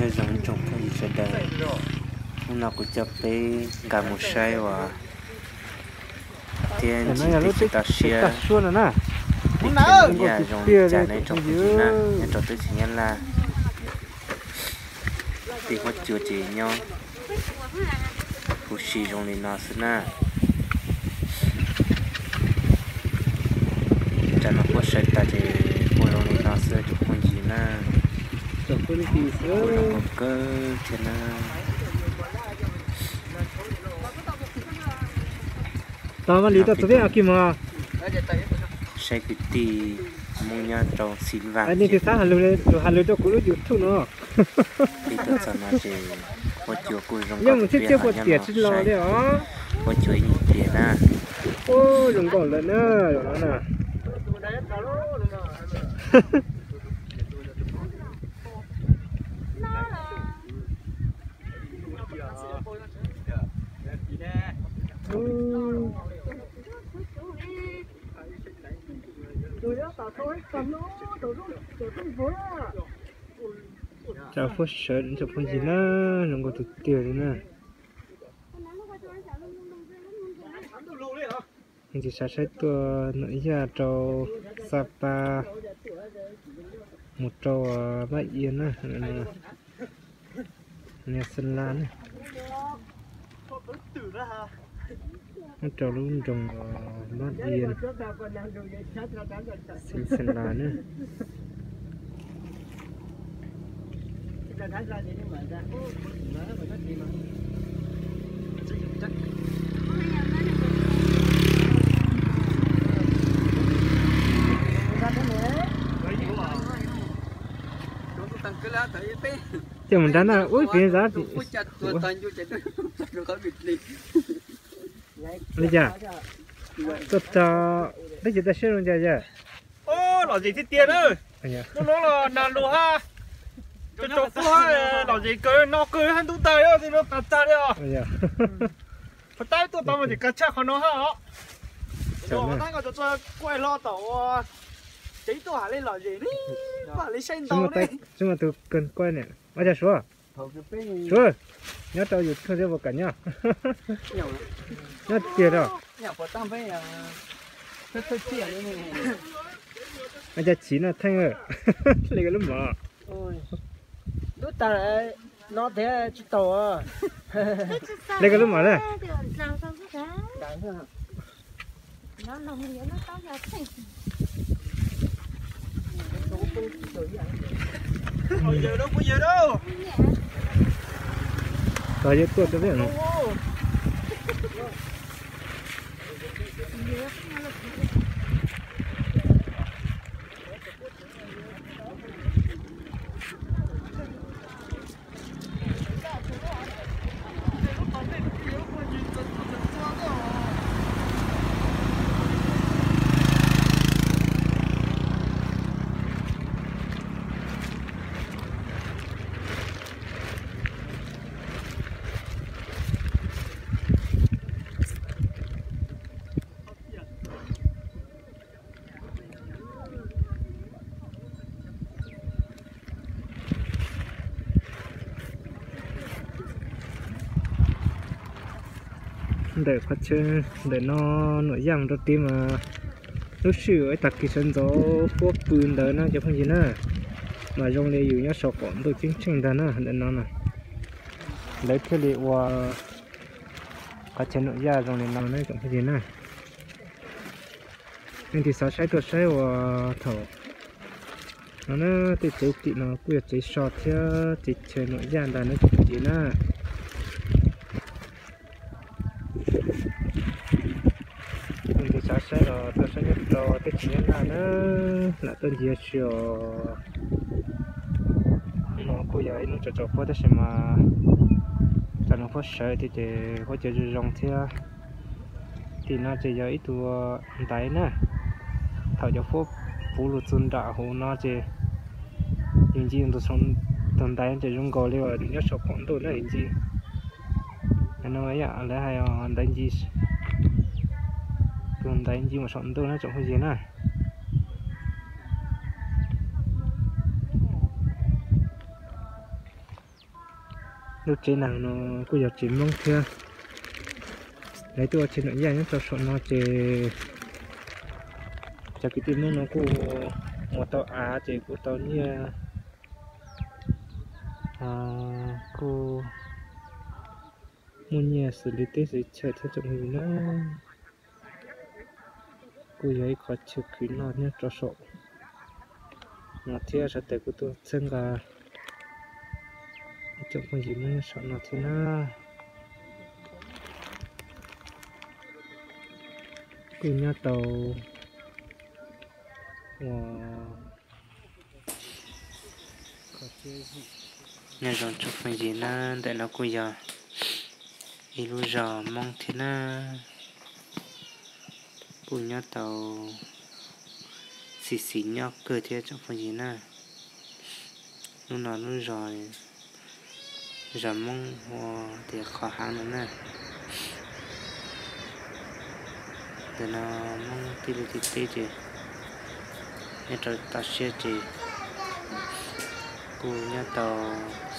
Nyob zoo ib tsoom phooj ywg sawv daws, hnub no kuv coj peb nkag mus saib uas thiab ntsis teb chaws toj siab, teb chaws Hmoob Yaj zoo li cas na tsoom phooj ywg na, nyob rau teb chaws Nyab Laj. Tej huab cua ces nyob huv si zoo li no xwb na. Tsam no puab sawv tas ces kuj zoo li no xwb tsoom phooj ywg na. Zoo nkauj kawg thiab na. Saib kwv tij Hmoob nyob rau Xi Vas, tus has lus rau kuv lub YouTube no. Peb tuaj txog no ces huab cua kuj zoo nkauj tiag tiag, ho nyob no saib huab cua ib nyuag pliag na. Zoo nkauj lawm na, zaum no na. Tsam fuab sawv tsoom phooj ywg na, zoo nkauj tiag tiag li na. Ntsis saib saib tuaj Nuam Yaj rau Xa Pa mus rau Mab Ia na, niag Xeeb Las na, rau lub nroog Mab Ia, xeev Xeeb Las na. Ces mus nrad na ub, pem zab li cas? Tuaj txog teb chaws toj siab zoo li cas yawg? Lom zem tiag tiag na. Hnub no los nag lug hab, tsaus tsaus kub hab, lom zem kawg, no kawg hab, ntub tag li, no tas tag li os. Puas tab tuaj tau mas tseem kawg tshaj qhov no hab os. Tab koj tsuas txog kuaj hlo tom ua, ces ib tuaj has li lom zem ne, kuaj has li saib ntau ne. Tsis muaj tus kawg kuaj ne. Ua cas Suav? Suav, nyob rau YouTube thiab puas kam nyob? Nyob tiag os. Ua cas chiv no theej, le koj lub mom. Ntub tag no thiab tsis tau. Le koj lub mom na. Tog yawg tuaj tso peb no. Ntawm qhov chaw ntawm no Nuam Yaj mus rau tid mas lub sij hawm ib tag kis sawv ntxov puab pw ntawd na cov phooj ywg na, mas zoo li yus nyob saum qaum ntuj ceeb tsheej ntag na ntawm no na. Lawv thiaj li ua qhov chaw Nuam Yaj zoo li no na cov phooj ywg na. Leej twg xav saib tuaj saib ua thaum no na, tej tsev tim no kuj yog tsev so thiab tsev chaw Nuam Yaj ntag na cov phooj ywg na. Leej twg xav saib los tuaj saib nyob rau teb chaws Nyab Laj na, lam tuaj ncig si os. No kuj yog ib hnub tsaus tsaus puab tab sis mas tsam no puab sawv thiab ces huab cua zoo zoo thiab. Tim no ces yog ib tug ntaiv na, thaum cov fuab puv lug txug nram huv no ces yus ncig tus ntaiv ces zoo nkaus li uas yus nyob saum qaum ntuj na yus ncig. No lawv hais ntaiv ncig, tus ntaiv ncig mus saum ntuj na tsoom phooj ywg na. Lub tsev neeg no kuj yog tsev Hmoob thiab. Lawv tuaj ua tsev neeg yaj nyob rau saum no ces cov kwv tij Hmoob no kuj ua tau av ces kuj tau nyiaj, kuj muaj nyiaj xws li teb xws li chaw thiab tsoom phooj ywg na. Kuj yog ib qho chaw khwv noj nyob rau saum no thiab sawv daws kuj tuaj txhawb nqa tsoom phooj ywg Hmoob nyob saum no thiab na. Kuj nyob tau ua nyob zoo tsoom phooj ywg na, ntawm no kuj yog ib lub zos Hmoob thiab na. Kuj nyob tau xis xis nyob kawg thiab tsoom phooj ywg na. Lub no lub zos, zos Hmoob ua tias qhov hav no na. Ntawm no Hmoob tij liaj tij teb ces nyob rau toj siab ces kuj nyob tau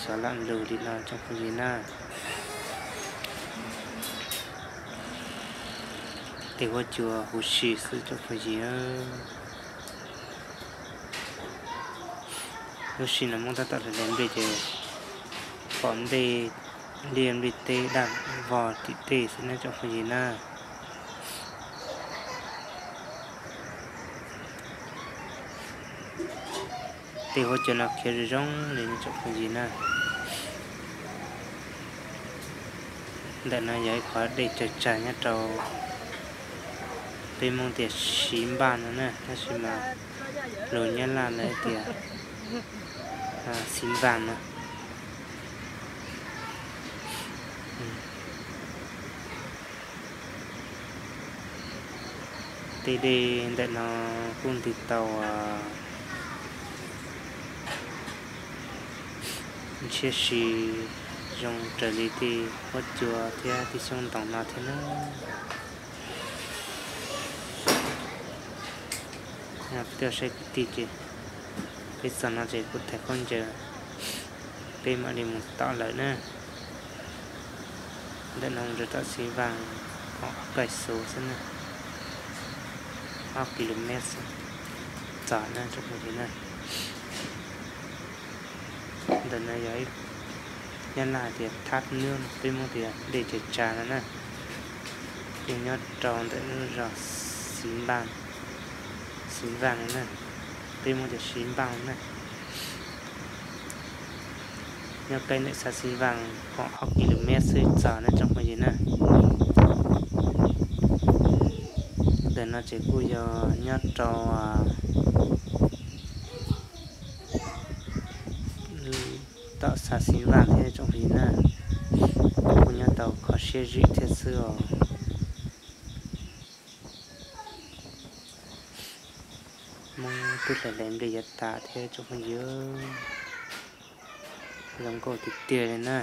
xov lam lug li no tsoom phooj ywg na. Tej huab cua huv si xwb tsoom phooj ywg. Lub sij no Hmoob tab tom hlais hlais nplej ces pom nplej liaj nplej teb daj vog tim tej xwb na tsoom phooj ywg na. Tej huab cua no khiav zoo zoo li tsoom phooj ywg na. Ntawm no yog ib qhov dej tsawg tsag nyob rau peb Hmoob tias Siv Npaj no na, tab sis mas lus Nyab Laj lawv tias Xi Npaj no. Tej dej ntawm no kuj ntws tau ntshiab si zoo raws li tej huab cua thiab tej xyoob ntoos no thiab na. Peb tuaj saib kwv tij ces peb txog no ces kuv thaiv khaub ncaws, peb mam li mus tom lawm na. Ntawm no mus rau tom Xi Npaj ho ob kaij xuv xwb na, ob ki lo mev xwb txog na tsoom phooj ywg na. Ntawm no yog ib, Nyab Laj hais tias thaj nwb, peb Hmoob tias dej tsawg tsag no na. Ces nyob rau ntawm lub zos Xi Npaj, Xi Npaj no na, peb Hmoob tias Xi Npaj no na. Nyob kiag ntawm xav Xi Npaj ho ob ki lo mev xwb txog na tsoom phooj ywg na. Ntawm no ces kuj yog nyob rau tom xav Xi Npaj thiab tsoom phooj ywg na. Kuj nyob tau kho siab zim thiab xwb os. Hmoob twb hlais hlais nplej yav tas thiab tsoom phooj ywg, zoo nkauj tiag tiag li na.